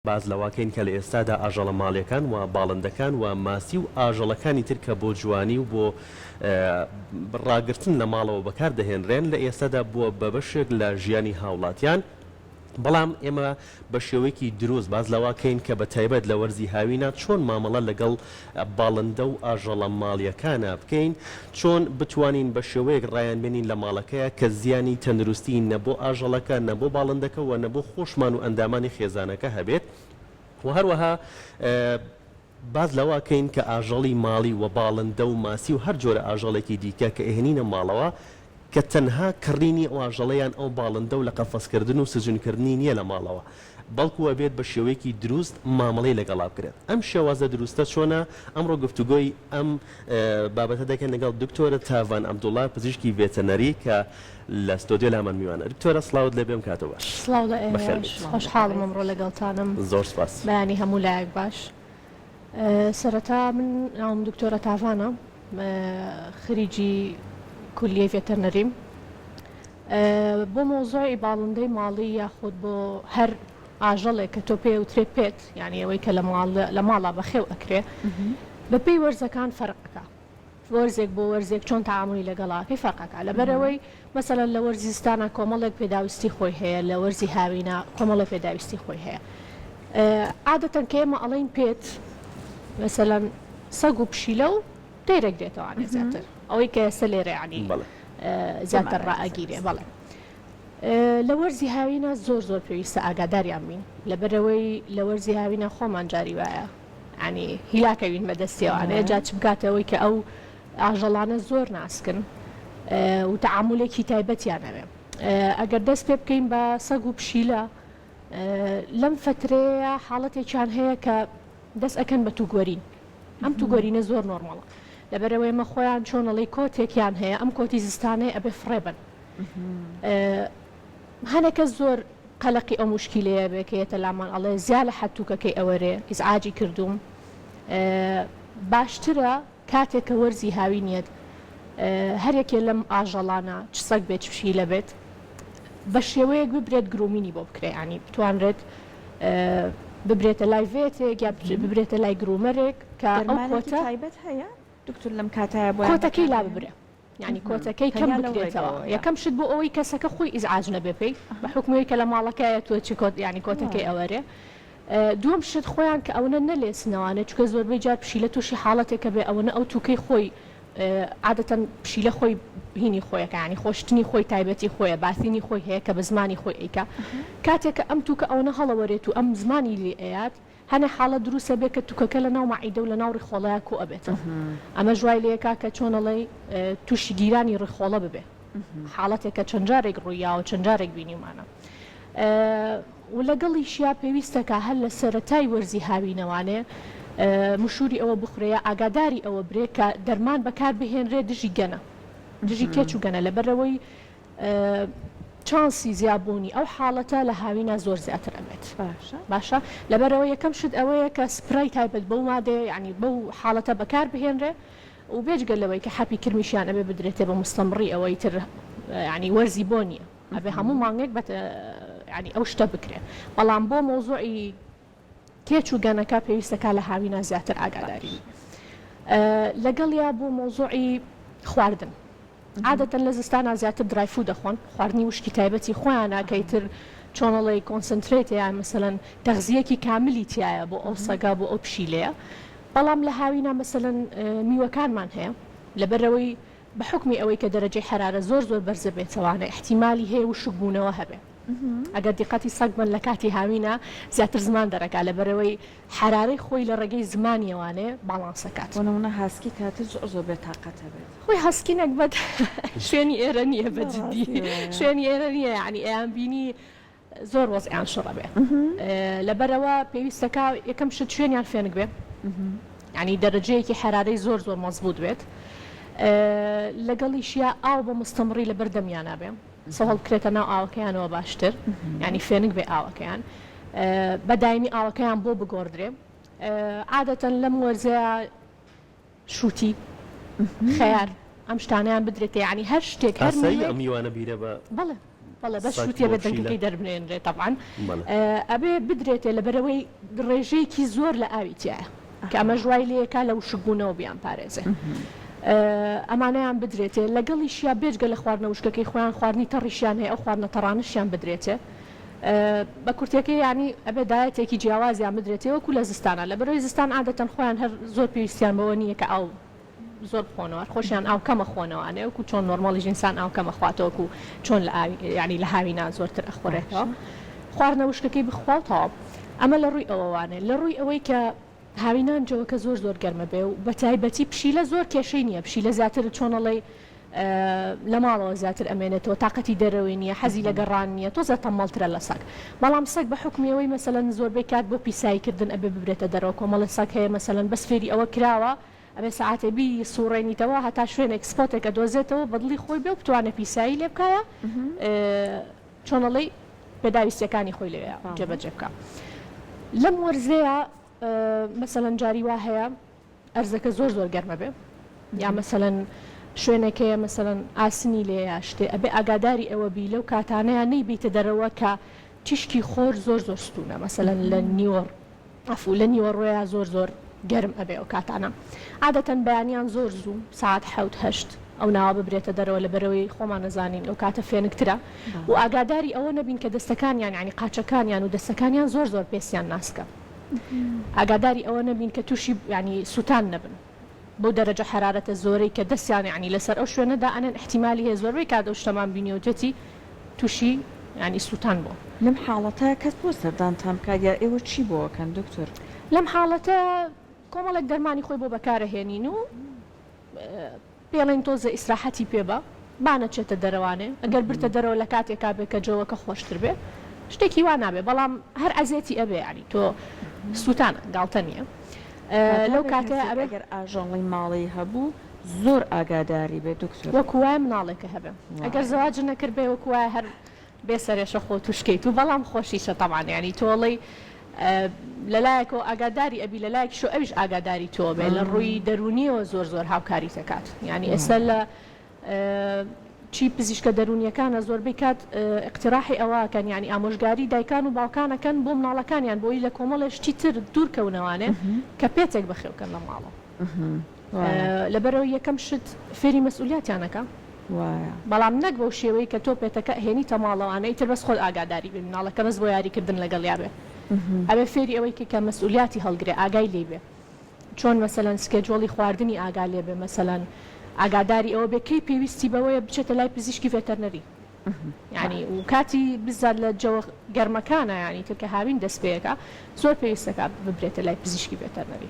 باس لەوەکەین کە لە ئێستادا ئاژەڵە ماڵیەکان و باڵندەکان و ماسی و ئاژەڵەکانی تر کە بۆ جوانی و بۆ ڕاگرتن لە ماڵەوە بەکار دەهێنرێن لە ئێستادا بووە بە بەشێک لە ژیانی هاوڵاتیان بەڵام ئێمە بە شێوەیەکی دروست باس لەوەکەین کە بە تایبەت لە وەرزی هاوینە چۆن مامەڵە لەگەڵ باڵندە و ئاژەڵە ماڵیەکانا بکەین چۆن بتوانین بە شێوەیەک ڕایانبێنین لە ماڵەکەیا کە زیانی تەندروستی نە بۆ ئاژەڵەکە نە بۆ باڵندەکە و نە بۆ خۆشمان و ئەندامانی خێزانەکە هەبێت و هەروەها باس لەوە کەین کە ئاژەڵی ماڵی و باڵندە و ماسی و هەر جۆرە ئاژەڵێکی دیکە کە ئەهێنینە ماڵەوە کە تەنها کڕینی ئەو ئاژەڵە یان ئەو باڵندە و لە قەفەزکردن و سجنکردنی نییە لە ماڵەوە بەڵکو ئەبێت بە شێوەیەکی دروست مامەڵەی لەگەڵا بکرێت. ئەم شێوازە دروستە چۆنە؟ ئەمڕۆ گفتوگۆی ئەم بابەتە دەکەین لەگەڵ دکتۆرە تاڤان عەبدوڵا پزیشکی ڤێتەنەری کە لە ستۆدیۆ لامان میوانە. دکتۆرە سڵاوت لێبێ ئەم کاتە باش. سڵاو لە بەخێر ئێوەش بێیت. خۆشحاڵم ئەمڕۆ لەگەڵتانم. زۆر سوپاس. بەیانی هەموو لایەک باش. سەرەتا من ناوم دکتۆرە تاڤانە خریجی کولیەی ڤێتەرنەریم. بۆ مەوزوعی باڵندەی ماڵی یاخود بۆ هەر ئاژەڵێک کە تۆ پێی ئەوترێ pet یانی ئەوەی کە لە ماڵ لە ماڵا بەخێو ئەکرێ بەپێی وەرزەکان فەرق ئەکا وەرزێک بۆ وەرزێک چۆن تەعامولی لەگەڵا ئەکەی فەرق ئەکا لەبەرئەوەی مەسەلەن لە وەرزی زستانا کۆمەڵێک پێداویستی خۆی هەیە لە وەرزی هاوینا کۆمەڵێک پێداویستی خۆی هەیە عادەتەن کە ئێمە ئەڵێین pet مەسەلەن سەگ و پشیلە و تەیرەک دێتەوانێ زیاتر ئەوەی کە ئێستا لێرە یانی زیاتر ڕائەگیرێ بەڵێ لە وەرزی هاوینە زۆر زۆر پێویستە ئاگاداریان بین لەبەرەوەی لە وەرزی هاوینە خۆمان جاری وایە ینی هیلاکەوین بەدەستیەوانێ جا چ بکاتەوەی کە ئەو ئاژەڵانە زۆر ناسکن و تەعامولێکی تایبەتیان ئەوێ ئەگەر دەست پێ بکەین بە سەگ و پشیلە لەم فترەیە حاڵەتێکیان هەیە کە دەست ئەکەن بە توگوەرین ئەم توگۆرینە زۆر نۆرماڵە لەبەرئەوەی ئەمە خۆیان چۆن ئەڵێی کۆتێکیان هەیە ئەم کۆتی زستانەیە ئەبێ فڕێ بەن هەنێک کەس زۆر قەلەقی ئەو موشکیلەیە بێ کە یەتە لامان ئەڵێ زیا لە حەد توکەکەی ئەوەرێ ئیزعاجی کردووم باشترە کاتێک کە وەرزی هاوین یەت هەر یەکێ لەم ئاژەڵانە چ سەگ بێت چ پشیلە بێت بە شێوەیەک ببرێت grooming ی بۆ بکرێ یانی بتوانرێت ببرێتە لای vet ێک یا ببرێتە لای groomer ێک کە ئەو دەرمانێکی کۆتە تایبەت هەیە دکتور لەم کاتایە بۆیان کۆتەکەی لا بەکاردێنن؟ ببرێ یانی کۆتەکەی کەم تەنیا لەو بکرێتەوە ڕێگەوەیە. یەکەم شت بۆ ئەوەی کەسەکە خۆی ئیزعاج نەبێ پێی بە حوکمی ئەوەی کە لە ماڵەکەیە تۆ چ کۆت یانی کۆتەکەی ئەوەرێ دووەم شت خۆیان کە ئەوەنە نەلێسنەوانێ چونکە زۆربەی جار پشیلە توشی حاڵەتێکە بێ ئەوەنە ئەو توکەی خۆی عادەتەن پشیلە خۆی هینی خۆیەکە یانی خۆشتنی خۆی تایبەتی خۆیە باسینی خۆی هەیە کە بە زمانی خۆی ئەیکا کاتێک کە ئەم توکە ئەوەنە هەڵەوەرێت و ئەم زمانی لێ ئەیات هەنێ حاڵەت دروست ئەبێ کە توکەکە لە ناو مەعیدە و لە ناو ڕیخۆڵەیا کۆ ئەبێتەوە ئەمەش وای لێکا کە چۆن ئەڵێی توشی گیرانی ڕیخۆڵە ببێ حاڵەتێکە چەند جارێک ڕوویاوە چەند جارێک بینیومانە و لەگەڵیشیا پێویستە کە هەر لە سەرەتای وەرزی هاوینەوانێ مشوری ئەوە بخورێ یا ئاگاداری ئەوە برێ کە دەرمان بەکار بهێنرێ دژی گەنە دژی کێچ و گەنە لەبەرئەوەی چانسی زیابوونی ئەو حاڵەتە لە هاوینا زۆر زیاتر ئەبێت باشە. باشە لەبەرئەوە یەکەم شت ئەوەیە کە spray تایبەت بەو مادەیە یانی بەو حاڵەتە بەکار بهێنرێ و بێجگە لەوەی کە حەپی کرمیشیان ئەبێ بدرێتێ بە مستەمڕی ئەوەی تر یانی وەرزی بۆ نییە ئەبێ هەموو مانگێک بە یانی ئەو شتە بکرێ بەڵام بۆ مەوزوعی کێچ و گەنەکە پێویستە کا لە هاوینا زیاتر ئاگاداری بی لەگەڵیا بۆ مەوزوعی خواردن عادەتەن لە زستانا زیاتر dry food دەخۆن خواردنی وشکی تایبەتی خۆیانە کە ئیتر چۆن ئەڵێی concentrate ە یان مەسەلەن تەغزیەکی کاملی تیایە بۆ ئەو سەگە بۆ ئەو پشیلەیە بەڵام لە هاوینا مەسەلەن میوەکانمان هەیە لەبەرئەوەی بە حوکمی ئەوەی کە دەرەجەی حەرارە زۆر زۆر بەرزە بێتەوانە ئیحتیمالی هەیە وشک بوونەوە هەبێ ئەگەر دیقەتی سەگ بەن لە کاتی هاوینا زیاتر زمان دەرەکا لەبەرئەوەی حەرارەی خۆی لە ڕێگەی زمانیەوانێ باڵانس ئەکات. بۆ نمونە husky کاتر زۆر زۆر بێ تاقەت ئەبێت. خۆی husky نەگبەت شوێنی ئێرە نیە بە جدی شوێنی ئێرە نیە یانی ئەیان بینی زۆر وەزعیان شڕ ئەبێ لەبەرئەوە پێویستەکا یەکەم شت شوێنیان فێنک بێ یانی دەرەجەیەکی حەرارەی زۆر زۆر مەزبوت بێت لەگەڵیشیا ئاو بە مستەمڕی لەبەر دەمیانا بێ سەهۆڵ بکرێتە ناو ئاوەکەیانەوە باشتر یانی فێنک بێ ئاوەکەیان بە دایمی ئاوەکەیان بۆ بگۆڕدرێ عادەتەن لەم وەرزەیا شوتی خەیار ئەم شتانەیان بدرێتێ یانی هەر شتێک هەر ئاسایی میوەیەک ئەم میوانە بیرە بە بەڵێ. بەڵێ بەس سەگ شووتیە بۆ بێ پشیلە؟ دەنگەکەی دەربنێنرێ تەبعەن بەڵێ. ئەبێ بدرێتێ لەبەرئەوەی ڕێژەیەکی زۆر لە ئاوی تیایە کە ئەمەش وای لێکا لە وشکبوونەوە بیانپارێزێ ئەمانەیان بدرێتێ لەگەڵیشیا بێجگە لە خواردنە وشکەکەی خۆیان خواردنی تەڕیشیان هەیە ئەو خواردنە تەڕانەشیان بدرێتێ بە کورتیەکەی یانی ئەبێ دایەتێکی جیاوازیان بدرێتێ وەکو لە زستانا لەبەرئەوەی زستان عادەتەن خۆیان هەر زۆر پێویستیان بەوە نییە کە ئاو زۆر بخۆنەوە هەر خۆشیان ئاو کەم ئەخۆنەوانێ وەکو چۆن نۆرماڵیش ئینسان ئاو کەم ئەخواتەوە وەکو چۆن لە ئاوی یانی لە هاوینا زۆرتر ئەخورێتەوە خواردنە وشکەکەی بخوا و تەواو ئەمە لە ڕووی ئەوەوانێ لە ڕووی ئەوەی کە هاوینان جەوەکە زۆر زۆر گەرمە بێ و بە تایبەتی پشیلە زۆر کێشەی نییە پشیلە زیاتر چۆن ئەڵێی لە ماڵەوە زیاتر ئەمێنێتەوە تاقەتی دەرەوەی نییە حەزی لە گەڕان نییە تۆزێ تەممەڵترە لە سەگ بەڵام سەگ بە حوکمی ئەوەی مەسەلەن زۆربەی کات بۆ پیسایی کردن ئەبێ ببرێتە دەرەوە کۆمەڵێ سەگ هەیە مەسەلەن بەس فێری ئەوە کراوە ئەبێ سەعاتێ بیسوڕێنیتەوە هەتا شوێنێک spot ێک ئەدۆزێتەوە بە دڵی خۆی بێ و بتوانێ پیسایی لێ بکا یا چۆن ئەڵێی پێداویستیەکانی خۆی لەوێ جێبەجێ بکا لەم وەرزەیا مەسەلەن جاری وا هەیە ئەرزەکە زۆر زۆر گەرمە بێ یا مەسەلەن شوێنێک هەیە مەسەلەن ئاسنی لێیە یا شتێ ئەبێ ئاگاداری ئەوە بی لەو کاتانەیا نەیبەیتە دەرەوە کە تیشکی خۆر زۆر زۆر ستوونە مەسەلەن لە نیوەڕ عەفو لە نیوەڕۆیا زۆر زۆر گەرم ئەبێ ئەو کاتانە عادەتەن بەیانیان زۆر زوو سەعات حەوت هەشت ئەو ناوە ببرێتە دەرەوە لەبەرئەوەی خۆمان ئەزانین ئەو کاتە فێنکترە و ئاگاداری ئەوە نەبین کە دەستەکانیان یانی قاچەکانیان و دەستەکانیان زۆر زۆر پێستیان ناسکە ئاگاداری ئەوە نەبین کە تووشی یانی سووتان نەبن بەو دەرەجە حەرارەتە زۆرەی کە دەستیان یانی لەسەر ئەو شوێنە دائەنێن ئیحتیمالی هەیە زۆربەی کات ئەو شتەمان بینیوە وتێتی تووشی یانی سووتان بووە. لەم حاڵەتە کەس بۆ سەردانتان بکات یا ئێوە چی بۆ ئەکەن دکتۆر؟ لەم حاڵەتە کۆمەڵێک دەرمانی خۆی بۆ بەکارئەهێنین و پێڵێن تۆزێ ئیسراحەتی پێ بە با نەچێتە دەرەوانێ ئەگەر برتە دەرەوە لە کاتێکا بێ کە جەوەکە خۆشتر بێ شتێکی وا نابێ بەڵام هەر ئەزێتی ئەبێ یانی تۆ سوتانە گاڵتە نیە لەو کاتەیا ئەبێ. ئەگەر ئاژەڵی ماڵی هەبوو زۆر ئاگاداری بێ دکتۆر. وەکو وایە مناڵێکە هەبێ ئەگەر زەواج نەکردبێ وەکو وایە هەر بێ سەرێشە خۆ توشکەیت و بەڵام خۆشیشە تەبعەن یانی تۆ ئەڵێی لەلایەکەوە ئاگاداری ئەبی لەلایەکیشەوە ئەویش ئاگاداری تۆ بێ لە ڕووی دەروونیەوە زۆر زۆر هاوکاریت ئەکات یانی ئێستا لە چی پزیشکە دەروونیەکانە زۆربەی کات ئیقتراحی ئەوە ئەکەن یانی ئامۆژگاری دایکان و باوکان ئەکەن بۆ مناڵەکانیان بۆی لە کۆمەڵێ شتی تر دوور کەونەوانێ کە pet ێک بەخێوکەن لە ماڵەوە. لەبەرئەوەی یەکەم شت فێری مەسئولیاتیان ئەکا بەڵام نەک بەو شێوەی کە تۆ pet ەکە ئەهێنیتە ماڵەوانە ئیتر بەس خۆت ئاگاداری بی مناڵەکە بەس بۆ یاریکردن لەگەڵیا بێ ئەبێ فێری ئەوەی کەی کە مەسئولیاتی هەڵگرێ ئاگای لێی بێ چۆن مەسەلەن schedule ی خواردنی ئاگا لێ بێ مەسەلەن ئاگاداری ئەوە بێ کەی پێویستی بەوەیە بچێتە لای پزیشکی veterinary یانی و کاتی بزات لە جەوە گەرمەکانە یانی تر کە هاوین دەست پێ ئەکا زۆر پێویست ئەکا ببرێتە لای پزیشکی veterinary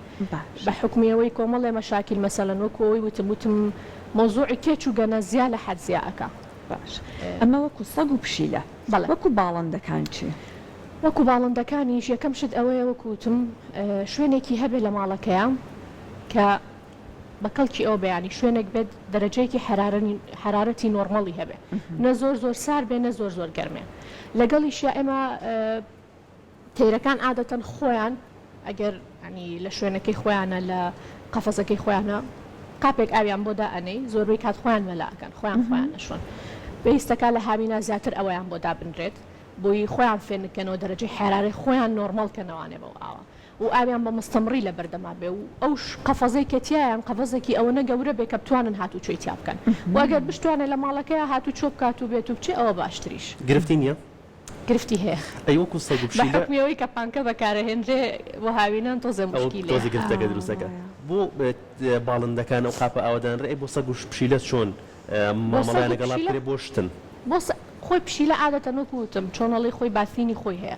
بە حوکمی ئەوەی کۆمەڵێ مەشاکیل مەسەلەن وەکو ئەوەی وتم وتم مەوزوعی کێچ و گەنە زیا لە حەد زیا ئەکا. باش ئەمە وەکو سەگ و پشیلە بەڵێ. وەکو باڵندەکان چی؟ وەکو باڵندەکانیش یەکەم شت ئەوەیە وەکو وتم شوێنێکی هەبێ لە ماڵەکەیا کە بە کەڵکی ئەوە بێ یانی شوێنێک بێت دەرەجەیەکی حەرارەتی نۆڕمەڵی هەبێ نە زۆر زۆر سار بێ نە زۆر زۆر گەرمێ لەگەڵیشیا ئێمە تەیرەکان عادەتەن خۆیان ئەگەر ینی لە شوێنەکەی خۆیانە لە قەفەزەکەی خۆیانە قاپێک ئاویان بۆ دائەنێی زۆربەی کات خۆیان مەلا ئەکەن خۆیان خۆیان ئەشۆن پێویستەکا لە هاوینا زیاتر ئەوەیان بۆ دابنرێت بۆی خۆیان فێنک کەنەوە دەرەجەی حەرارەی خۆیان نۆڕمەڵ کەنەوانێ بەو ئاوە و ئاویان بە مستەمڕی لە بەردەما بێ و ئەو قەفەزەی کە تیایان قەفەزێکی ئەوەنە گەورە بێ کە بتوانن هاتوچۆی تیا بکەن و ئەگەر بشتوانێ لە ماڵەکەیا هاتوچۆ بکات و بێت و بچێ ئەوە باشتریش. گرفتی نیە؟ گرفتی هەیە. ئەی وەکو سەگ و بە پشیلە. حوکمی ئەوەی کە پانکە بەکارەهێنرێ بۆ هاوینان تۆزێ ئەوە موشکیلەیە. تۆزێ گرفتەکە دروست ئەکا. بۆ باڵندەکان ئەو قاپە ئاوە دانرێ ئەی بۆ سەگ و پشیلە چۆن بۆ سەگ مامەڵەیان و لەگەڵا پشیلە بکرێ بۆ شتن؟ بۆ سە خۆی پشیلە عادەتەن وەکو وتم چۆنەڵی خۆی باسلینی خۆی هەیە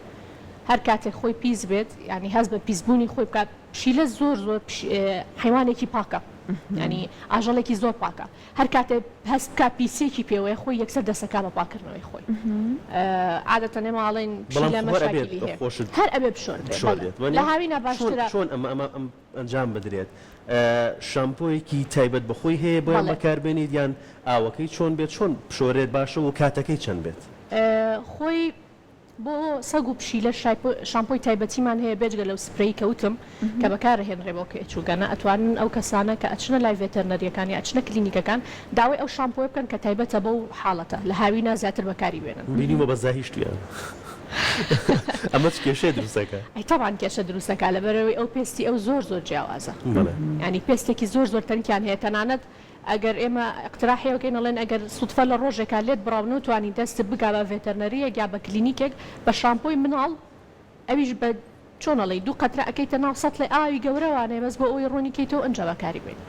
هەر کاتێک خۆی پیس بێت یانی هەست بە پیسبوونی خۆی بکات پشیلە زۆر زۆر حەیوانێکی پاکە یانی ئاژەڵێکی زۆر پاکە هەر کاتێک هەست بکات پیسیەکی پێوەیە خۆی یەکسەر دەسەکا بە پاکردنەوەی خۆی عادەتەن ئێمە ئەڵێین بەڵام پشیلە خۆ هەر ئەبێت مەشاکیلی هەیە خۆشت هەر ئەبێ بشۆردرێ بەڵێ بشۆردرێت لە وانیە هاوینا چۆن باشترە چۆن ئەمە ئەمە ئەم ئەنجام بدرێت شامپۆیەکی تایبەت بە خۆی هەیە بۆیان بەڵێ. بەکاربێنیت یان ئاوەکەی چۆن بێت چۆن بشۆرێت باشە و کاتەکەی چەند بێت؟ خۆی. بۆ سەگ و پشیلە شامپۆی تایبەتیمان هەیە بێجگە لەو سپرەی کە وتم کە بەکارئەهێنرێ بۆ کێچوگەنە ئەتوانن ئەو کەسانە کە ئەچنە لای ڤێتەرنەریەکان یا ئەچنە کلینیکەکان داوای ئەو شامپۆیە بکەن کە تایبەتە بەو حاڵەتە لە هاوینا زیاتر بەکاری بێنن. بینیومە بە زاهیشتویان ئەمە چ کێشەیە دروست ئەکا؟ ئەی تەبعەن کێشە دروست ئەکا لەبەرئەوەی ئەو پێستی ئەو زۆر زۆر جیاوازە یانی پێستێکی زۆر زۆر تەنکیان هەیە تەنانەت ئەگەر ئێمە ئیقتراحی ئەکەین ئەڵێن ئەگەر سوتفە لە ڕۆژێکا لێت بڕا و نەتوانی دەستت بگا بە ڤێتەرنەریەک یا بە کلینیکێک بە شامپۆی مناڵ ئەویش بە چۆن ئەڵێی دوو قەترە ئەکەیتە ناو سەتڵێ ئاوی گەورە وانەیە بەس بۆ ئەوەی ڕۆنی کەیتەوە ئنجا بەکاری بێنی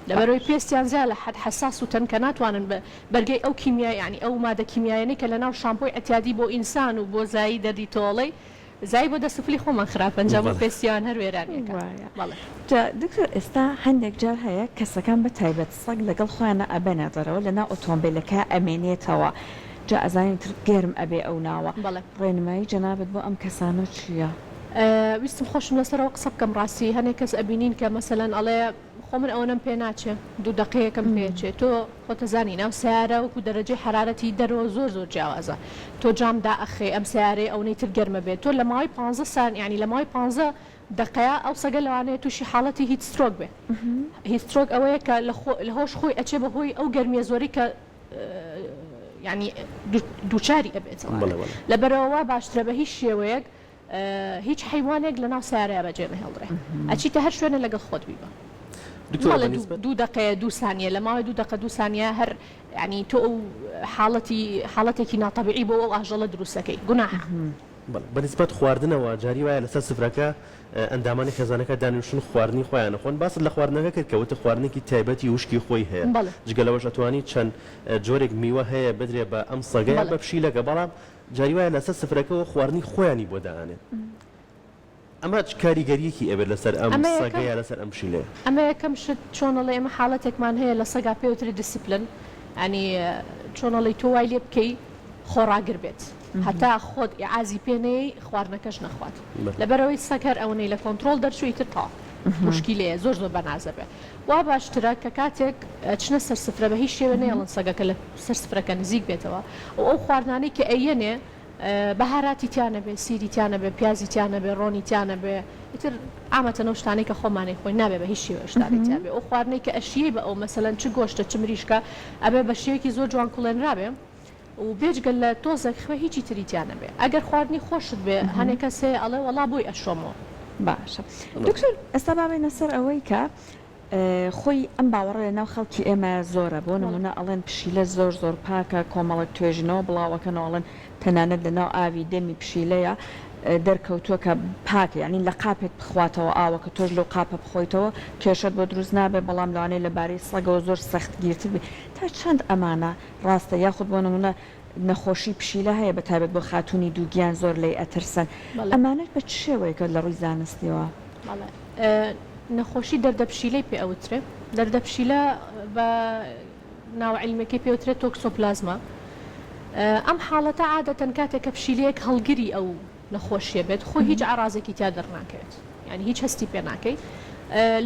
لەبەرئەوەی پێستیان زیا لە حەد حەساس و تەنکە ناتوانن بە بەرگەی ئەو کیمیا یانی ئەو مادە کیمیایەنەی کە لەناو شامپۆی عتیادی بۆ ئینسان و بۆ زایی دەردی تۆڵەی زای بۆ دەست و پلی خۆمان خراپە ئنجا بۆ بەڵێ. پێستیان هەر وێرانی ئەکات وایە بەڵێ. جا دکتۆر ئێستا هەندێک جار هەیە کەسەکان بە تایبەت سەگ لەگەڵ خۆیانا ئەبەنە دەرەوە لەناو ئۆتۆمبێلەکە ئەمێنێتەوە جا ئەزانین تر گەرم ئەبێ ئەو ناوە بەڵێ. ڕێنمایی جەنابت بۆ ئەم کەسانە چیە؟ ویستم خۆشم لەسەر ئەوە قسە بکەم ڕاستی هەنێ کەس ئەبینین کە مەسەلەن ئەڵێ خۆ من ئەوەنەم پێ ناچێ دوو دەقەیەکم پێ ئەچێ تۆ خۆتەزانی ناو سەیارە وەکو دەرەجەی حەرارەتی دەرەوە زۆر زۆر جیاوازە تۆ جام دائەخەی ئەم سەیارەیە ئەونەی تر گەرمە بێت تۆ لە ماوەی پانزە سان یانی لە ماوەی پانزە دەقەیا ئەو سەگە لەوانەیە توشی حاڵەتی heat stroke بێ heat stroke ئەوەیە کە لە خۆ لە هۆش خۆی ئەچێ بە هۆی ئەو گەرمیە زۆرەی کە یانی دووچاری ئەبێتەوە لەبەرئەوە وا باشترە بە هیچ شێوەیەک هیچ حەیوانێک لەناو سەیارەیا بەجێ مەهێڵدرێ ئەچیتە هەر شوێنێ لەگەڵ خۆت بیبە مەڵێ دوو دەقەیە دوو سانیە لە ماوەی دوو دەقە دوو سانیە هەر یانی تۆ ئەو حاڵەتی حاڵەتێکی ناتەبیعی بۆ ئەو ئاژەڵە دروستەکەی گوناحە. بەنیسبەت خواردنەوە جاری وایە لەسەر سفرەکە ئەندامانی خێزانەکە دانیشتون خواردنی خۆیان ئەخۆن باست لە خواردنەکە کرد کە وتت خواردنێکی تایبەتی وشکی خۆی هەیە جگە لەوەش ئەتوانی چەند جۆرێک میوە هەیە بدرێ بە ئەم سەگە یان بە پشیلەکە بەڵام جاری وایە لەسەر سفرەکەوە خواردنی خۆیانی بۆ دائەنێن ئەمە چ کاریگەریەکی ئەبێت لەسەر ئەم سەگە یا لەسەر ئەم پشیلەیە؟ ئەمە یەکەم شت چۆن ئەڵێ ئێمە حاڵەتێکمان هەیە لە سەگا پێی وترێ discipline یانی چۆن ئەڵێی تۆ وای لێ بکەی خۆڕاگر بێت هەتا خۆت ئیعازی پێ نەیەی خواردنەکەش نەخوات لەبەرئەوەی سەگ هەر ئەونەی لە کۆنتڕۆڵ دەرچوو ئیتر تەواو موشکیلەیە زۆر زۆر بەنازە بێ وا باشترە کە کاتێک ئەچنە سەر سفرە بە هیچ شێوەیە نەیەڵن سەگەکە لە سەر سفرەکە نزیک بێتەوە و ئەو خواردنانەی کە ئەیەنێ بەهاراتی تیا نەبێ سیری تیا نەبێ پیازی تیا نەبێ ڕۆنی تیا نەبێ ئیتر عامەتەن ئەو شتانەی کە خۆمان ئەیخۆین نابێ بە هیچ شێوەیەک شتانەی تیا بێ ئەو خواردنەی کە ئەشیەی بە ئەو مەسەلەن چ گۆشتە چ مریشکە ئەبێ بە شێوەیەکی زۆر جوان کوڵێنرابێ و بێجگە لە تۆزێک خوێ هیچی تری تیا نەبێ ئەگەر خواردنی خۆشت بێ هەنێ کەس هەیە ئەڵێ وەڵا بۆی ئەشۆمەوە. باشە دکتۆر ئێستا با بێینە سەر ئەوەی کە خۆی ئەم باوەڕە لە ناو خەڵکی ئێمە زۆرە بۆ نمونە ئەڵێن پشیلە زۆر زۆر پاکە کۆمەڵێک توێژینەوە بڵاوەکەنەوە ئەڵێن تەنانەت لە ناو ئاوی دەمی پشیلەیە دەرکەوتووە کە پاکە یانی لە قاپێک بخواتەوە ئاوەکە تۆش لەو قاپە بخۆیتەوە کێشەت بۆ دروست نابێت بەڵام لەوانەیە لە بارەی سەگەوە زۆر سەختگیرتر بی تا چەند ئەمانە ڕاستە یاخود بۆ نمونە نەخۆشی پشیلە هەیە بە تایبەت بۆ خاتوونی دووگیان زۆر لێی ئەترسن ئەمانە بە چ شێوەیەکە لە ڕووی زانستیەوە؟ بەڵێ نەخۆشی دەردە پشیلەی پێ ئەوترێ دەردە پشیلە بە ناوە عیلمیەکەی پێ وترێ تۆکسۆپلازما ئەم حاڵەتە عادەتەن کاتێک کە پشیلەیەک هەڵگری ئەو نەخۆشیە بێت خۆی هیچ ئارازێکی تیا دەرناکەوێت یانی هیچ هەستی پێ ناکەی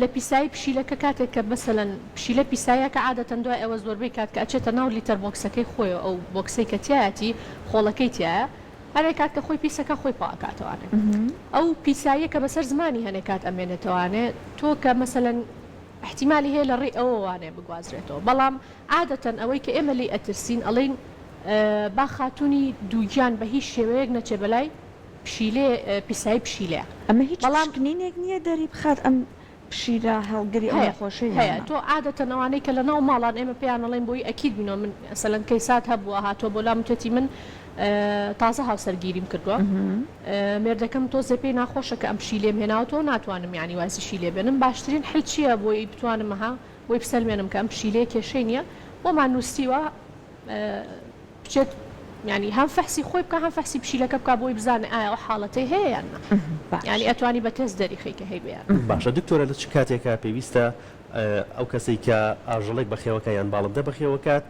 لە پیسایی پشیلەکە کاتێک کە مەسەلەن پشیلە پیساییەکە عادەتەن دوای ئەوە زۆربەی کات کە ئەچێتە ناو litter box ەکەی خۆیەوە ئەو box ەی کە تیایەتی خۆڵەکەی تیایە هەنێ کات کە خۆی پیسەکا خۆی پاکاتەوانێ ئەو پیساییە کە بەسەر زمانی هەنێ کات ئەمێنێتەوانێ تۆ کە مەسەلەن ئیحتیمالی هەیە لە ڕێی ئەوە وانێ بگوازرێتەوە بەڵام عادەتەن ئەوەی کە ئێمە لێی ئەترسین ئەڵێین با خاتوونی دووگیان بە هیچ شێوەیەک نەچێ بەلای پشیلەیە پیسایی پشیلەیە ئەمە هیچ بەڵام. پشکنینێک نییە دەری بخات ئەم پشیلە هەڵگری ئەو هەیە نەخۆشەیە یان هەیە نا؟ تۆ عادەتەن ئەوانەی کە لەناو ماڵان ئێمە پێیان ئەڵێین بۆی ئەکید بینەوە من مەسەلەن کەیسات هەبووە هاتووە بۆ لام وتێتی من تازە هاوسەرگیریم کردووە مێردەکەم تۆزێ پێی ناخۆشە کە ئەم پشیلەیەم هێناوەتەوە ناتوانم یانی وازیشی لێ بێنم باشترین حل چییە بۆی بتوانم ها بۆی بسەلمێنم کە ئەم پشیلەیە کێشەی نییە بۆمان نووسیوە بچێت یانی هەم فەحسی خۆی بکا هەم فەحسی پشیلەکە بکا بۆی بزانێ ئایا ئەو حاڵەتەی هەیە یان نا یانی باشە. ئەتوانی بە تێست دەریخەی کە هەیبێ یان نا. باشە دکتۆرە لە چ کاتێکا پێویستە ئەو کەسەی کە ئاژەڵێک بەخێوەکا یان باڵندە بەخێوەکات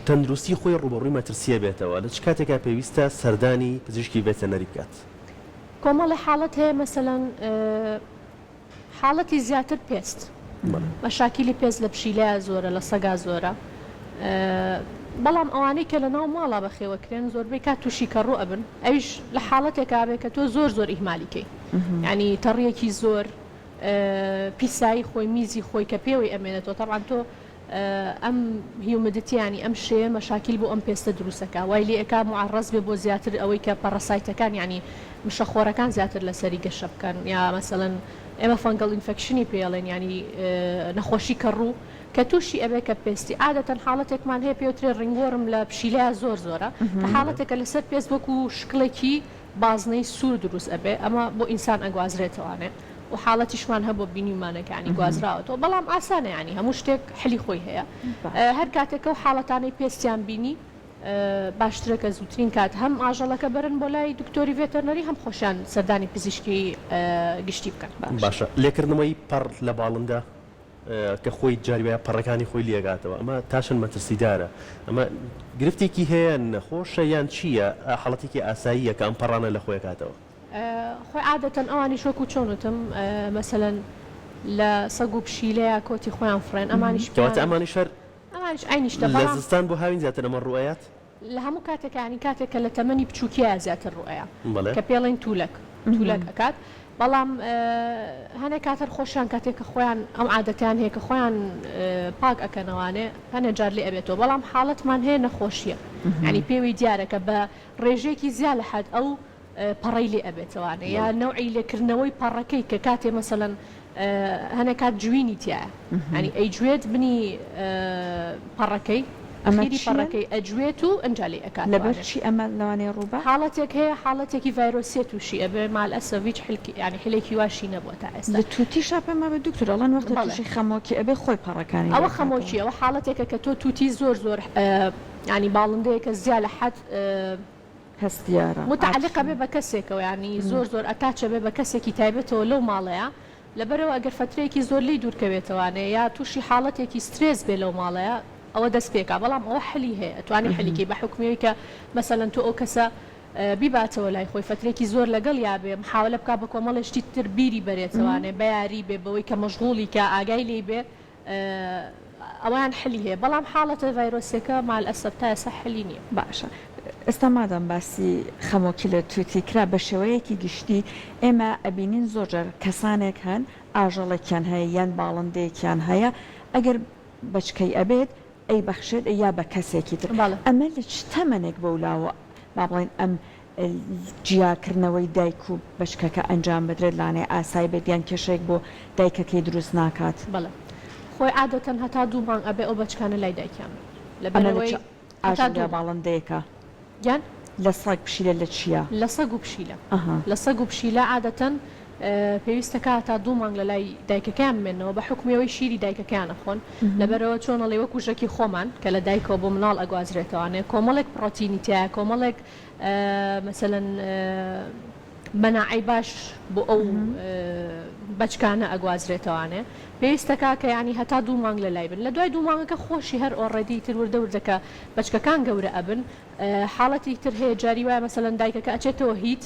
تەندروستی خۆی ڕووبەڕووی مەترسیە بێتەوە لە چ کاتێکا پێویستە سەردانی پزیشکی ڤێتەرنەری بکات؟ کۆمەڵێ حاڵەت هەیە مەسەلەن حاڵەتی زیاتر پێست مەشاکیلی پێست لە پشیلەیا زۆرە لە سەگا زۆرە. بەڵام ئەوانەی کە لەناو ماڵا بەخێوەکرێن زۆربەی کات توشی کەڕوو ئەبن ئەویش لە حاڵەتێکا بێ کە تۆ زۆر زۆر ئیهمالی کەی یانی تەڕیەکی زۆر پیسایی خۆی میزی خۆی کە پێوەی ئەمێنێتەوە تەبعەن تۆ ئەم humidity یانی ئەم شێیە مەشاکیل بۆ ئەم پێستە دروست ئەکا وای لێ ئەکا موعەڕەز بێ بۆ زیاتر ئەوەی کە parasite ەکان یانی مشەخۆرەکان زیاتر لەسەری گەشە بکەن یا مەسەلەن ئێمە fungal infection ی پێ ئەڵێن یانی نەخۆشی کەڕوو کە تووشی ئەبێ کە پێستی عادەتەن حاڵەتێکمان هەیە پێوترێ ringworm لە پشیلەیا زۆر زۆرە کە حاڵەتێکە لەسەر پێست وەکو شکڵێکی بازنەی سوور دروست ئەبێ ئەمە بۆ ئینسان ئەگوازرێتەوانێ و حاڵەتیشمان هەبووە بینیومانە کە یانی گوازراوەتەوە بەڵام ئاسانە یانی هەموو شتێک حلی خۆی هەیە هەر کاتێک ئەو حاڵەتانەی پێستیان بینی باشترە کە زووترین کات هەم ئاژەڵەکە بەرن بۆ لای دکتۆری ڤێتەرنەری هەم خۆشیان سەردانی پزیشکی گشتی بکەن. باشە لێکردنەوەی پەڕ لە باڵندە کە خۆی جاری وایە پەڕەکانی خۆی لێگاتەوە ئەمە تا چەند مەترسیدارە ئەمە گرفتێکی هەیە نەخۆشە یان چییە حاڵەتێکی ئاساییە کە ئەم پەڕانە لە خۆی ئەکاتەوە؟ خۆی عادەتەن ئەوانیش وەکو چۆن وتم مەسەلەن لە سەگ و پشیلەیا کۆتی خۆیان فڕێن ئەمانیش کەواتە ئەمانیش هەر ئەمانیش عەینی شتە لە زستان بۆ هاوین زیاتر ئەمە ڕووئەیات؟ لە هەموو کاتێکا یانی کاتێک کە لە تەمەنی بچووکیایە زیاتر ڕووئەیا کە پێڵێن تولەک تولەک ئەکات بەڵام هەنێ کات هەر خۆشیان کاتێک کە خۆیان ئەم عادەتیان هەیە کە خۆیان پاک ئەکەنەوانێ هەنێ جار لێ ئەبێتەوە بەڵام حاڵەتمان هەیە نەخۆشیە یانی پێوەی دیارە کە بە ڕێژەیەکی زیا لە حەد ئەو پەڕەی لێ ئەبێتەوانێ یا نەوعی لێکردنەوەی پەڕەکەی کە کاتێ مەسەلەن هەنێ کات جوینی تیایە یانی ئەیجوێت بنی پەڕەکەی ئەمە ئەخیری چییە؟ پەڕەکەی ئەجوێت و ئنجا لێی لەبەر ئەکاتەوانێ. چی ئەمە لەوانەیە ڕووبا؟ حاڵەتێک هەیە حاڵەتێکی ڤایرۆسیە تووشی ئەبێ مع الاسف هیچ حلک یانی حلێکی واشی نەبووە تا ئێستا. لە تووتیشا پێم وابێ دکتۆر ئەڵێن وەختێ بەڵێ. تووشی خەمۆکی ئەبێ خۆی پەڕەکانی ئەوە لێ ئەکاتەوە. خەمۆکیە ئەوە حاڵەتێکە کە تۆ تووتی زۆر زۆر یانی باڵندەیەکە زیا لە حەد هەستیارە متعلق عاتفی. ئەبێ بە کەسێکەوە یانی زۆر زۆر attach ئەبێ بە کەسێکی تایبەتەوە لەو ماڵەیا لەبەرئەوە ئەگەر فەترەیەکی زۆر لێی دوور کەوێتەوانێ یا توشی حاڵەتێکی سترێس بێ لەو ماڵەیا ئەوە دەست پێکا بەڵام ئەوە حلی هەیە ئەتوانی حلی کەی بە حوکمی ئەوی کە مەسەلەن تۆ ئەو کەسە بیباتەوە لای خۆی فەترێکی زۆر لەگەڵیا بێ محاوەلە بکا بە کۆمەڵێ شتی تر بیری بەرێتەوانێ بە یاری بێ بەوەی کە مەشغوڵی کا ئاگای لێی بێ ئەوەیان حلی هەیە بەڵام حاڵەتە ڤایرۆسیەکە مع الاسف تا ئێستا حلی نیە. باشە ئێستا مادام باسی خەمۆکی لە توتی کرا بە شێوەیەکی گشتی ئێمە ئەبینین زۆر جار کەسانێک هەن ئاژەڵێکیان هەیە یان باڵندەیەکیان هەیە ئەگەر بەچکەی ئەبێت ئەیبەخشێت یا بە کەسێکی تر بەڵێ. ئەمە لە چ تەمەنێک بەولاوە با بڵێین ئەم جیاکردنەوەی دایک و بەچکەکە ئەنجام بدرێت لانەیە ئاسای بێت یان کێشەیەک بۆ دایکەکەی دروست ناکات؟ بەڵێ خۆی عادەتەن هەتا دوو مانگ ئەبێ ئەو بەچکانە لای دایکیان بن ئەمە لە چ لەبەرئەوەی هەتا ئاژەڵ دوو یا مانگ. باڵندەیەکە؟ گیان؟ لە سەگ پشیلە لە چیە؟ لە سەگ و پشیلە. ئەها. لە سەگ و پشیلە عادەتەن پێویستە کە هەتا دوو مانگ لە لای دایکەکەیان بمێننەوە بە حوکمی ئەوەی شیری دایکەکەیان ئەخۆن لەبەرئەوە چۆن ئەڵێی وەکو ژەکی خۆمان کە لە دایکەوە بۆ مناڵ ئەگوازرێتەوانێ کۆمەڵێک پڕۆتینی تیایە کۆمەڵێک مەسەلەن مەناعەی باش بۆ ئەو بەچکانە ئەگوازرێتەوانێ پێویستەکا کە یانی هەتا دوو مانگ لە لای بن لە دوای دوو مانگەکە خۆشی هەر already تر وردە وردە کە بەچکەکان گەورە ئەبن حاڵەتی تر هەیە جاری وایە مەسەلەن دایکەکە ئەچێتەوە heat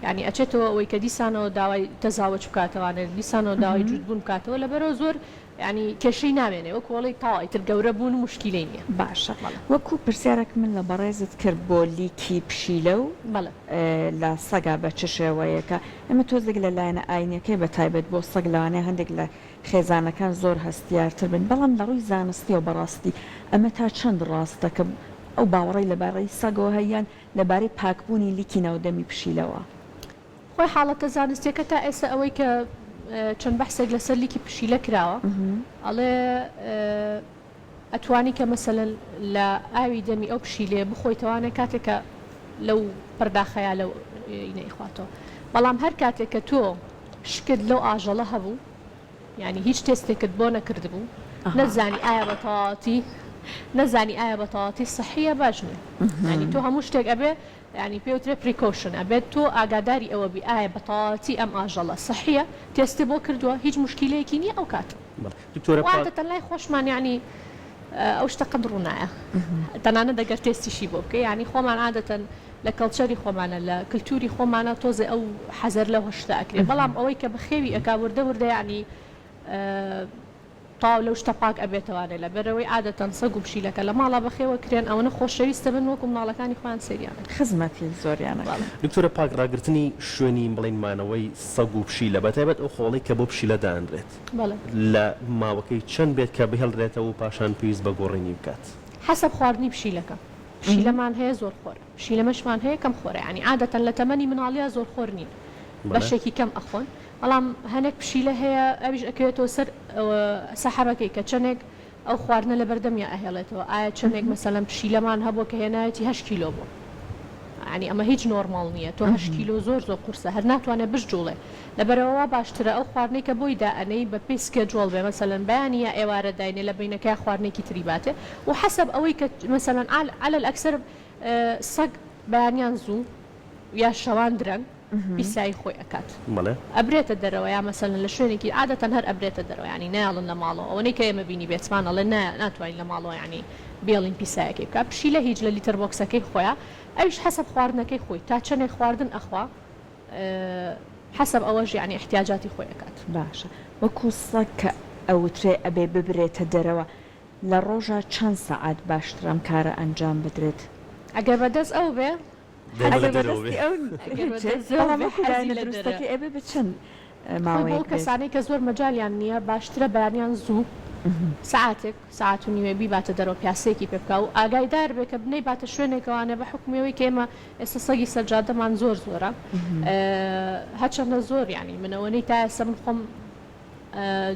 یانی ئەچێتەوە ئەوەی کە دیسانەوە داوای تەزاوج بکاتەوانێ دیسانەوە داوای جووت بوون بکاتەوە لەبەرەوە زۆر یانی کێشەی نامێنێ وەکو ئەڵێی تەواو ئیتر گەورە بوون موشکیلەی نیە. باشە بەڵێ. وەکو پرسیارێک من لە بەڕێزت کرد بۆ لیکی پشیلە و بەڵێ. لە سەگا بە چ شێوەیەکە ئێمە تۆزێک لە لایەنە ئاینیەکەی بە تایبەت بۆ سەگ لەوانەیە هەندێک لە خێزانەکان زۆر هەستیارتر بن بەڵام لە ڕووی زانستیەوە بەڕاستی ئەمە تا چەند ڕاستە کە ئەو باوەڕەی لەبارەی سەگەوە هەیە یان لەبارەی پاکبوونی لیکی ناو دەمی پشیلەوە؟ خۆی حاڵەتە زانستیەکە تا ئێستا ئەوەی کە چەند بەحسێک لەسەر لیکی پشیلە کراوە ئەڵێ ئەتوانی کە مەسەلەن لە ئاوی دەمی ئەو پشیلەیە بخۆیتەوانێ کاتێک کە لەو پەرداخەیا لەو ینە ئیخواتەوە بەڵام هەر کاتێک کە تۆ شکت لەو ئاژەڵە هەبوو یانی هیچ تێستێکت بۆ نەکردبوو نەتزانی ئایا بە تەواوەتی نەزانی ئایا بە تەواوەتی سەحیە باش نیە یانی تۆ هەموو شتێک ئەبێ یانی پێ وترێ precaution ئەبێت تۆ ئاگاداری ئەوە بی ئایا بە تەواوەتی ئەم ئاژەڵە سەحیە تێستی بۆ کردووە هیچ موشکیلەیەکی نیە ئەو کاتە بەڵێ دکتۆرە پاک. وعادەتەن لای خۆشمان یانی ئەو شتە قەت ڕوونایە تەنانەت ئەگەر تێستیشی بۆ بکەی یانی خۆمان عادەتەن لە culture ی خۆمانە لە کلتوری خۆمانە تۆزێ ئەو حەزەر لەو شتە ئەکرێ بەڵام ئەوەی کە بەخێوی ئەکا وردە وردە یانی. تەواو لەو شتە پاک ئەبێتەوانێ لەبەرئەوەی عادەتەن سەگ و پشیلەکە لە ماڵا بەخێوە کرێن ئەوەنە خۆشەویستە بن وەکو مناڵەکانی خۆیان سەیریان ئەکەن. خزمەتی زۆریان ئەکەن. دکتۆرە پاک ڕاگرتنی شوێنی بڵێین مانەوەی سەگ و پشیلە بەتایبەت ئەو خۆڵەی کە بۆ پشیلە دائەنرێت لە ماوەکەی چەند بێت کە بهێڵرێتەوە و پاشان پێویست بە گۆڕینی بکات؟ حەسەب خواردنی پشیلەکە پشیلەمان هەیە زۆر خۆرە پشیلەمەشمان هەیە کەم خۆرە یانی عادەتەن لە تەمەنی مناڵیا زۆر خۆر نین بەشێکی کەم ئەخۆن بەڵام هەنێک پشیلە هەیە ئەویش ئەکەوێتەوە سەر سەحەبەکەی کە چەنێک ئەو خواردنە لە بەردەمیا ئەهێڵێتەوە ئایا چەنێک مەسەلەن پشیلەمان هەبووە کە هێنایەتی هەشت کیلۆ بووە یانی ئەمە هیچ نۆرماڵ نییە تۆ هەشت کیلۆ زۆر زۆر قورسە هەر ناتوانێت بشجوڵێ لەبەرئەوە وا باشترە ئەو خواردنەی کە بۆی دائەنێی بە پێی schedule بێ مەسەلەن بەیانی یا ئێوارە داینێ لە بەینەکەیا خواردنێکی تری باتێ و حەسەب ئەوەی کە مەسەلەن عەلەل ئەکسەر سەگ بەیانیان زوو یا شەوان درەنگ پیسایی خۆی ئەکات بەڵێ. ئەبرێتە دەرەوە یا مەسەلەن لە شوێنێکی عادەتەن هەر ئەبرێتە دەرەوە یانی نایەڵن لە ماڵەوە ئەوەنەی کە ئێمە بینیبێتمان ئەڵێن نا ناتوانین لە ماڵەوە یانی بێڵین پیسایەکەی بکا پشیلە هیچ لە litter box ەکەی خۆیا ئەویش حەسەب خواردنەکەی خۆی تا چەنێک خواردن ئەخوا حەسەب ئەوەش یانی ئیحتیاجاتی خۆی ئەکات. باشە وەکو سەگ کە ئەوترێ ئەبێ ببرێتە دەرەوە لە ڕۆژا چەند سەعات باشترە ئەم کارە ئەنجام بدرێت؟ ئەگەر بە دەست ئەو بێ دەی ئەگەر لە بە دەرەوە بێ. دەستی ئەو ئەگەر بە هیچێ دەست ئەو بەڵام بێ وەکو حەزی لایەنە لە دەرە. دروستەکەی ئەبێ بە چەند خۆی بۆ ماوەیەک ئەو بێت؟ کەسانەی کە زۆر مەجالیان نییە باشترە بەیانیان زوو سەعاتێک سەعات و نیوێ بیباتە دەرەوە پیاسەیەکی پێ بکا و ئاگایدار بێ کە نەیباتە شوێنێکەوانێ بە حوکمی ئەوەی کە ئێمە ئێستا سەگی سەر جادەمان زۆر زۆرە هەرچەندە زۆر یانی من ئەوەنەی تا ئێستا من خۆم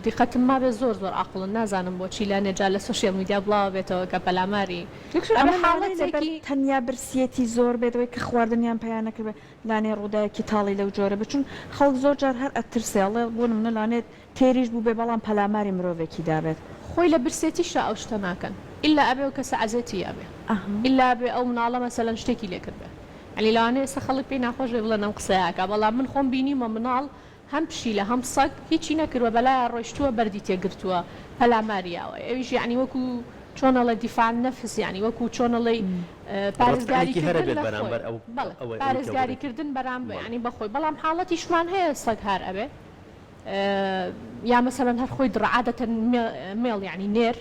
دیقەتم مابێ زۆر زۆر عاقڵن نازانم بۆچی لانێ جا لە social media بڵاوە بێتەوە کە پەلاماری دکتۆر ئەمە ئەمە لەوانەیە لەبەر حاڵەتێکی. تەنیا برسیەتی زۆر بێت ئەوەی کە خواردنیان پەیا نەکردبێت لانەیە ڕووداوێکی تاڵی لەو جۆرە بێت چون خەڵک زۆر جار هەر ئەترسێ ئەڵێ بۆ نمونە لانەیە تێریش بووبێ بەڵام پەلاماری مرۆڤێکی دابێت. خۆی لە برسێتیشا ئەو شتە ناکەن ئیلا ئەبێ ئەو کەسە عەزێتی یابێ ئیلا ئەبێ ئەو مناڵە مەسەلەن شتێکی لێ کردبێ یانی لەوانەیە ئێستا خەڵک پێی ناخۆش بێ بڵێن ئەم قسەیە ئەکا بەڵام من خۆم بینیومە مناڵ هەم پشیلە هەم سەگ هیچی نەکردوە بەلایا ڕۆیشتووە بەردی تێگرتووە پەلاماری یاوە ئەویش یانی وەکو چۆن ئەڵێ دیفاع نەفس یانی وەکو چۆن ئەڵێی پارێزگاری ڕەتکردنێکی هەرە کردن بێت لە خۆی بەرامبەر ئەو بەڵێ ئەوەی ئەوەی کە پارێزگاری بڵێ کردن بەرامبەر بەڵێ. یانی بەخۆی بەڵام حاڵەتیشمان هەیە سەگ هار ئەبێ یا مەسەلەن هەر خۆی دڕە عادەتەن male یانی نێر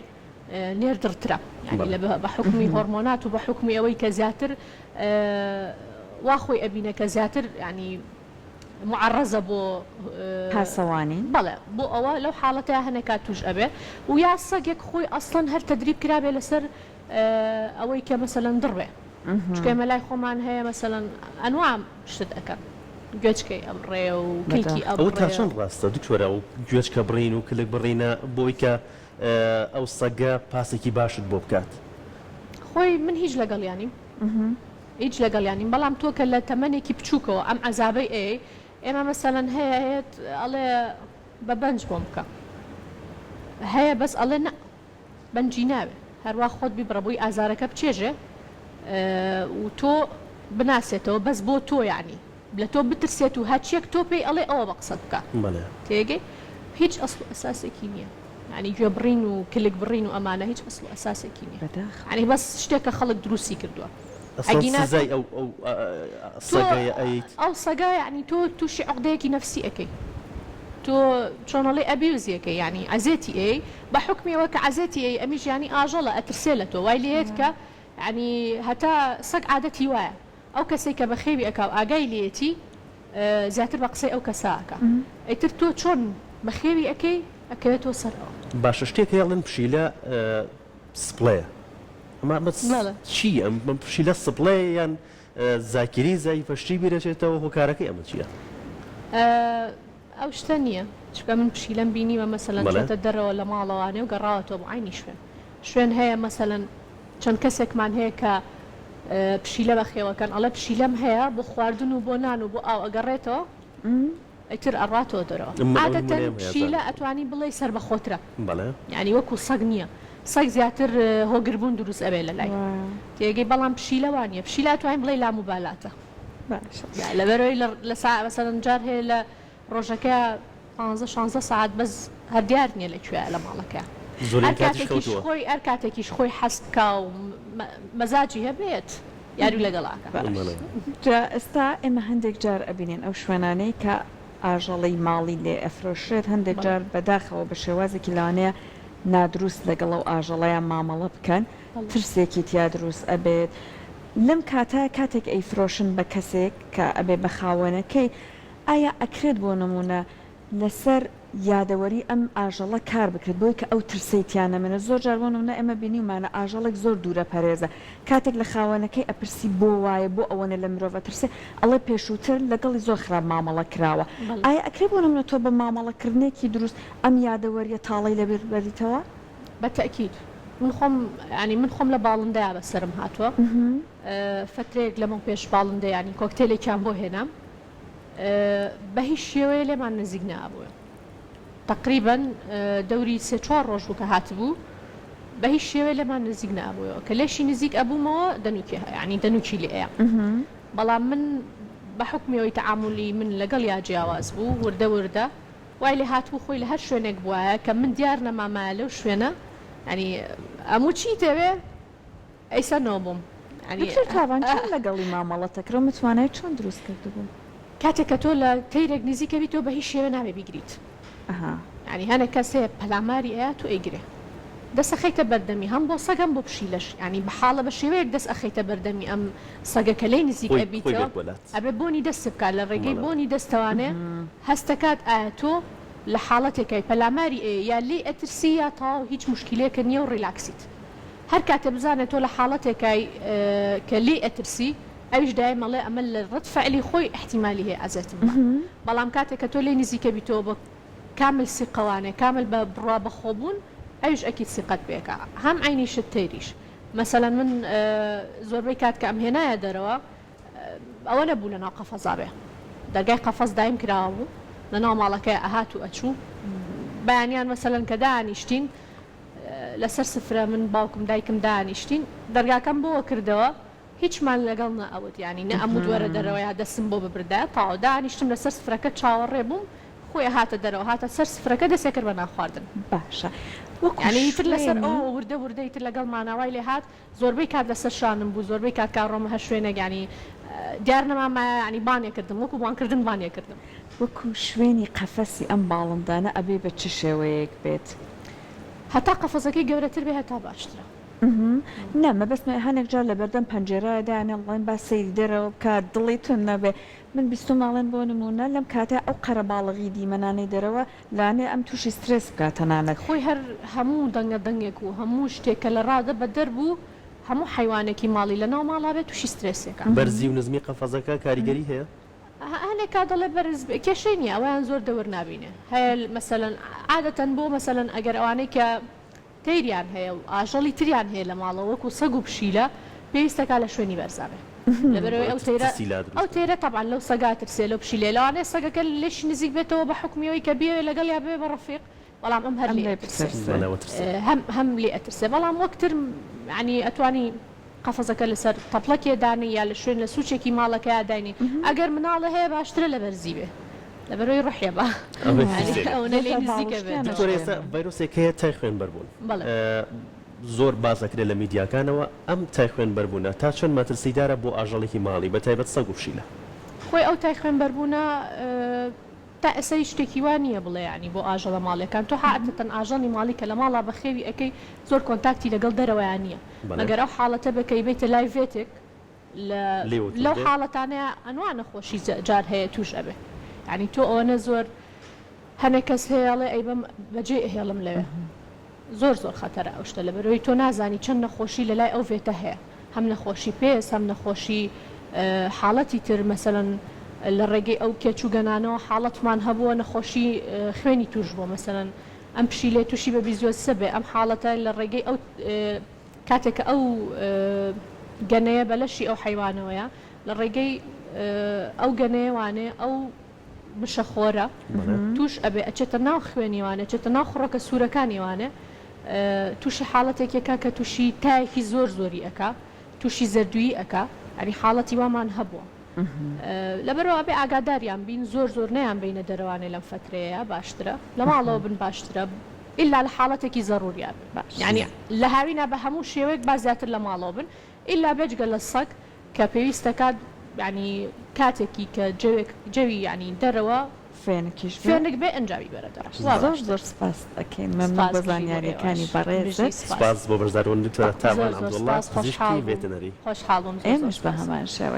نێر دڕترە یانی لە بە حوکمی هۆرمۆنات و بە حوکمی ئەوەی کە زیاتر وا خۆی ئەبینێ کە زیاتر یانی معەڕەزە بۆ پاسەوانی. بەڵێ بۆ ئەوە لەو حاڵەتەیا هەنێک کات توش ئەبێ و یا سەگێک خۆی ئەسڵەن هەر تەدریب کرابێ لەسەر ئەوەی کە مەسەلەن دڕ بێ چونکە ئێمە لای خۆمان هەیە مەسەلەن ئەنوا شت ئەکەن گوێچکەی ئەبڕێ و کلکی ئەوە تا ئەبڕێ چەند ڕاستە دکتۆرە ئەو گوێچکە بڕین و کلک بڕینە بۆی کە ئەو سەگە پاسێکی باشت بۆ بکات؟ خۆی من هیچ لەگەڵیانیم هیچ لەگەڵیان نیم بەڵام تۆ کە لە تەمەنێکی بچووکەوە ئەم عەزابەی ئەیەی ئێمە مەسەلەن هەیە هەیە ئەڵێ بە بەنج بۆم بکە هەیە بەس ئەڵێ نا بەنجی ناوێ هەروا خۆت بیبڕە بۆی ئازارەکە بچێژێ و تۆ بناسێتەوە بەس بۆ تۆ یانی لە تۆ بترسێت و هەرچیەک تۆ پێی ئەڵێ ئەوە بە قسەت بکا بەڵێ. تێگەی هیچ ئەسڵ و ئەساسێکی نیە یانی گوێ بڕین و کلک بڕین و ئەمانە هیچ ئەسڵ و ئەساسێکی نیە بەداخەوە. یانی بەس شتێکە خەڵک دروستی کردوە ئەسڵەن ئەگینا تۆ سزای ئەو ئەو تۆ سەگەیە ئەیت. ئەو سەگە یانی تۆ توشی عوقدەیەکی نەفسی ئەکەی تۆ چۆن ئەڵێی abuse ی ئەکەی یانی عەزێتی ئەیەی بە حوکمی ئەوە کە عەزێتی ئەیەی ئەمیش یانی ئاژەڵە ئەترسێ لە تۆ وای لێیەت کە یانی هەتا سەگ عادەتی وایە ئەو کەسەی کە بەخێوی ئەکا و ئاگای لێیەتی زیاتر بە قسەی ئەو کەسە ئەکا ئیتر تۆ چۆن بەخێوی ئەکەی ئەکەوێتەوە سەر ئەوە. باشە شتێک هەیە ئەڵێن پشیلە سپڵەیە ئەمە بەس بەڵێ. چی ئەم پشیلە سپڵەیە یان زاکیرەی زەعیفە شتی بیرەچێتەوە هۆکارەکەی ئەمە چیە؟ ئەو شتە نیە چونکە من پشیلەم بینیوە مەسەلەن بەڵێ. چۆتە دەرەوە لە ماڵەوانێ و گەڕاوەتەوە بۆ عەینی شوێن شوێن هەیە مەسەلەن چەند کەسێکمان هەیە کە پشیلە بەخێوەکەن ئەڵێ پشیلەم هەیە بۆ خواردن و بۆ نان و بۆ ئاو ئەگەڕێتەوە ئیتر ئەڕاتەوە دەرەوە من ئەو عادەتەن نمونەیەم هەیە پشیلە ئەزانم. ئەتوانی بڵێی سەربەخۆترە بەڵێ. یانی وەکو سەگ نییە سەگ زیاتر هۆگربوون دروست ئەبێ لە لای تێگەی بەڵام پشیلە وا نییە پشیلە ئەتوانی بڵێی لاموبالاتە باشە. لەبەرئەوەی لە سا مەسەلەن جار هەیە لە ڕۆژەکە پانزە شانزە سەعات بەس هەر دیار نیە لە کوێیە لە ماڵەکەیا زۆرین هەر کاتیش کاتێکیش خەوتووە. خۆی هەر کاتێکیش خۆی حەز بکا و مەزاجی هەبێت یاریو لەگەڵا ئەکا. باش بەڵێ. جا ئێستا ئێمە هەندێک جار ئەبینین ئەو شوێنانەی کە ئاژەڵی ماڵی لێ ئەفرۆشرێت هەندێک بەڵێ. جار بەداخەوە بە شێوازێکی لەوانەیە. نادروست لەگەڵ ئەو ئاژەڵەیا مامەڵە بکەن ترسێکی تیا دروست ئەبێت لەم کاتە کاتێک ئەیفرۆشن بە کەسێک کە ئەبێ بە خاوەنەکەی ئایا ئەکرێت بۆ نمونە لەسەر یادەوەری ئەم ئاژەڵە کار بکرێت بۆی کە ئەو ترسەی تیا نەمێنێت زۆر جار بۆ نمونە ئێمە بینیومانە ئاژەڵێک زۆر دوورە پەرێزە کاتێک لە خاوەنەکەی ئەپرسی بۆ وایە بۆ ئەوەنە لە مرۆڤ ئەترسێ ئەڵێ پێشووتر لەگەڵی زۆر خراپ مامەڵە کراوە ئایا ئەکرێ بۆ نمونە تۆ بە مامەڵە کردنێکی دروست ئەم یادەوەریە تاڵەی لەبیر بەریتەوە؟ بە تەئکید من خۆم یانی من خۆم لە باڵندەیا بەسەرم هاتووە فەترەیەک لەمەو پێش باڵندە یانی کۆکتێلێکیان بۆ هێنام بە هیچ شێوەیە لێمان نزیک نەئەبوو تەقریبەن دەوری سێ چوار ڕۆژ بوو کە هاتبوو بە هیچ شێوەیە لێمان نزیک نەئەبووەوە کە لێشی نزیک ئەبوومەوە دەنوکی یانی دەنوکی لێ ئەیا بەڵام من بە حوکمی ئەوەی تەعامولی من لەگەڵیا جیاواز بوو وردە وردە وای لێ هاتبوو خۆی لە هەر شوێنێک بوایە کە من دیار نەمامایە لەو شوێنە یانی ئەموو چیتەوێ ئەیسا نۆ بووم یانی. دکتۆر تاڤان چۆن لەگەڵی مامەڵەت ئەکرد ئەو متمانەیەت چۆن دروست کردبوو؟ کاتێک کە تۆ لە تەیرێک نزیک ئەبی تۆ بە هیچ شێوەیە نابێ بیگریت یانی هەنێک کەس هەیە پەلاماری ئەیا تۆ ئەیگرێ دەست ئەخەیتە بەردەمی هەم بۆ سەگ هەم بۆ پشیلەش یانی بە حاڵە بە شێوەیەک دەست ئەخەیتە بەردەمی ئەم سەگە کە لێی نزیک خۆی خۆی ئەبیتەوە بێت بۆ لات. ئەبێ بۆنی دەست بکات لە ڕێگەی بەڵێ. بۆنی دەستەوانێ هەستەکات ئایا تۆ لە حاڵەتێکای پەلاماری ئەیەی یا لێی ئەترسی یا تەواو هیچ موشکیلەیەکت نیە و ڕیلاکسیت هەر کاتێ بزانێ تۆ لە حاڵەتێکای کە لێی ئەترسی ئەویش دایم ئەڵێ ئەمە لە ڕەد فعلی خۆی ئیحتیمالی هەیە ئەزێتم با بەڵام کاتێ کە تۆ لێی نزیکەبیتەوە بە کامل سیقەوانێ کامل بە بڕوا بەخۆبوون ئەویش ئەکید سیقەت پێکا هەم عەینی شت تەیریش مەسەلەن من زۆربەی کات کە ئەمهێنایە دەرەوە ئەوە نەبوو لەناو قەفەزا بێ دەرگای قەفەز دایم کراوە بوو لەناو ماڵەکەی ئەهات و ئەچوو بەیانیان مەسەلەن کە دانیشتین لەسەر سفرە من باوکم دایکم دانیشتین دەرگاکەم بۆ کردەوە هیچمان لەگەڵ نە ئەوت یانی نە ئەموت وەرە دەرەوە یا دەستم بۆ ببردایە تەواو دانیشتم لەسەر سفرەکە چاوەڕێ بووم خۆی هاتە دەرەوە هاتە سەر سفرەکە دەسێ کرد بە نان خواردن باشە وەکو یانی ئیتر لەسەر شوێنی ئەوە وردە وردە ئیتر لەگەڵمانا وای لێ هات زۆربەی کات لەسەر شانم بوو زۆربەی کات کە ئەڕۆمە هەر شوێنێک یانی دیار نەمامایە یانی بانێ کردم وەکو بان کردن بانێ کردم. وەکو شوێنی قەفەسی ئەم باڵندانە ئەبێ بە چ شێوەیەک بێت؟ هەتا قەفەزەکەی گەورەتر بێ هەتا باشترە. نا مەبەستم هەنێک جار لەبەردەم پەنجەرە دایانێن ڵێن با سەیری دەرەوە بکات دڵی توند نەبێ من بیستومە ئەڵێن بۆ نموونە لەم کاتە ئەو قەرەباڵغی دیمەنانەی دەرەوە لەوانەیە ئەم تووشی سترێس بکات تەنانەت. خۆی هەر هەموو دەنگە دەنگێک و هەموو شتێک کە لە ڕادە بەدەر بوو هەموو حەیوانێکی ماڵی لە ناو ماڵا بێت تووشی سترێسێکە. بەرزی و نزمی قەفەزەکە کاریگەری هەیە؟ هەنێک کات دەڵێ بەرز بێ کێشەی نییە ئەوەیان زۆر دەور نابینێ هەیە مەسەلەن عادەتەن بۆ مەسەلەن ئەگەر ئەوانەی کە تەیریان هەیە و ئاژەڵی تریان هەیە لە ماڵەوە وەکو سەگ و پشیلە پێویستە کا لە شوێنی بەرزا بێ لەبەرئەوەی ئەو تەیرە ئەو تەیرە تەبعەن لەو سەگە ئەترسێ لەو پشیلەیە لەوانەیە سەگەکە لێشی نزیک بێتەوە بە حوکمی ئەوەی کە بیەوێ لەگەڵیا ببێ بە ڕەفیق بەڵام ئەم هەر لێی ئەترسێ هەم هەم لێی ئەترسێ بەڵام وەک تر یانی ئەتوانی قەفەزەکە لەسەر تەپڵەکێ دانێی یا لە شوێن لە سوچێکی ماڵەکەیا داینێی ئەگەر مناڵە هەیە باشترە لە بەرزی بێ لەبەرئەوەی ڕۆحیە با ئەوەنە لێی نزیکە بێت. دکتۆر ئێستا ڤایرۆسێک هەیە تای خوێنبەربوون زۆر باس ئەکرێت لە میدیاکانەوە ئەم تای خوێنبەربوونە تا چەند مەترسیدارە بۆ ئاژەڵێکی ماڵی بە تایبەت سەگ و پشیلە؟ خۆی ئەو تای خوێنبەربوونە تا ئێستا هیچ شتێکی وا نییە بڵێ یانی بۆ ئاژەڵە ماڵیەکان تۆ عادەتەن ئاژەڵی ماڵی کە لە ماڵا بەخێوی ئەکەی زۆر contact ی لەگەڵ دەرەوەیا نییە مەگەر ئەو حاڵەتە بێ کە ئەیبەیتە لای vet ێک لە لەو حاڵەتانەیا ئەنوا نەخۆشی جار هەیە توش ئەبێ یانی تۆ ئەوەنە زۆر هەنێک کەس هەیە ئەڵێ ئەیبەم بەجێی ئەهێڵم لەوێ زۆر زۆر خەتەرە ئەو شتە لەبەرئەوەی تۆ نازانی چەند نەخۆشی لەلای ئەو vet ە هەیە هەم نەخۆشی پێست هەم نەخۆشی حاڵەتی تر مەسەلەن لە ڕێگەی ئەو کێچ و گەنانەوە حاڵەتمان هەبووە نەخۆشی خوێنی توش بووە مەسەلەن ئەم پشیلەیە توشی بە بیزیۆزسە بێ ئەم حاڵەتە لە ڕێگەی ئەو کاتێک کە ئەو گەنەیە بە لەشی ئەو حەیوانەوەیە لە ڕێگەی ئەو گەنەیەوانێ ئەو مشەخۆرە توش ئەبێ ئەچێتە ناو خوێنی وانێ ئەچێتە ناو خڕۆکە سوورەکانی وانێ توشی حاڵەتێکی ئەکا کە توشی تایەکی زۆر زۆری ئەکا توشی زەردوویی ئەکا یانی حاڵەتی وامان هەبووە لەبەرئەوە ئەبێ ئاگاداریان بین زۆر زۆر نەیان بەینە دەرەوانێ لەم فەترەیە باشترە لە ماڵەوە بن باشترە ئیلا لە حاڵەتێکی زەڕوریا بێ یانی لە هاوینا بە هەموو شێوەیەک با زیاتر لە ماڵەوە بن ئیلا بێجگە لە سەگ کە پێویستەکات یانی کاتێکی کە جەوێک جەوی یانی دەرەوە. فێنکیش بێ. فێنک بێ ئەنجا بیبەرە دەرەوە. وا زۆر باشتر. زۆر سپاست ئەکەین مەمنون سپاس بۆ بژی بۆ زانیاریەکانی ئێوەش. بەڕێزت. بژی سپاس. سپاس بۆ بەشداربوون دکتۆرە زۆر تاڤان زۆر عەبدوڵڵا سپاس پزیشکی خۆشحاڵ بووم. ڤێتەنەری. خۆشحاڵ بووم زۆر زۆر ئێمەش بە سپاس. هەمان شێوە.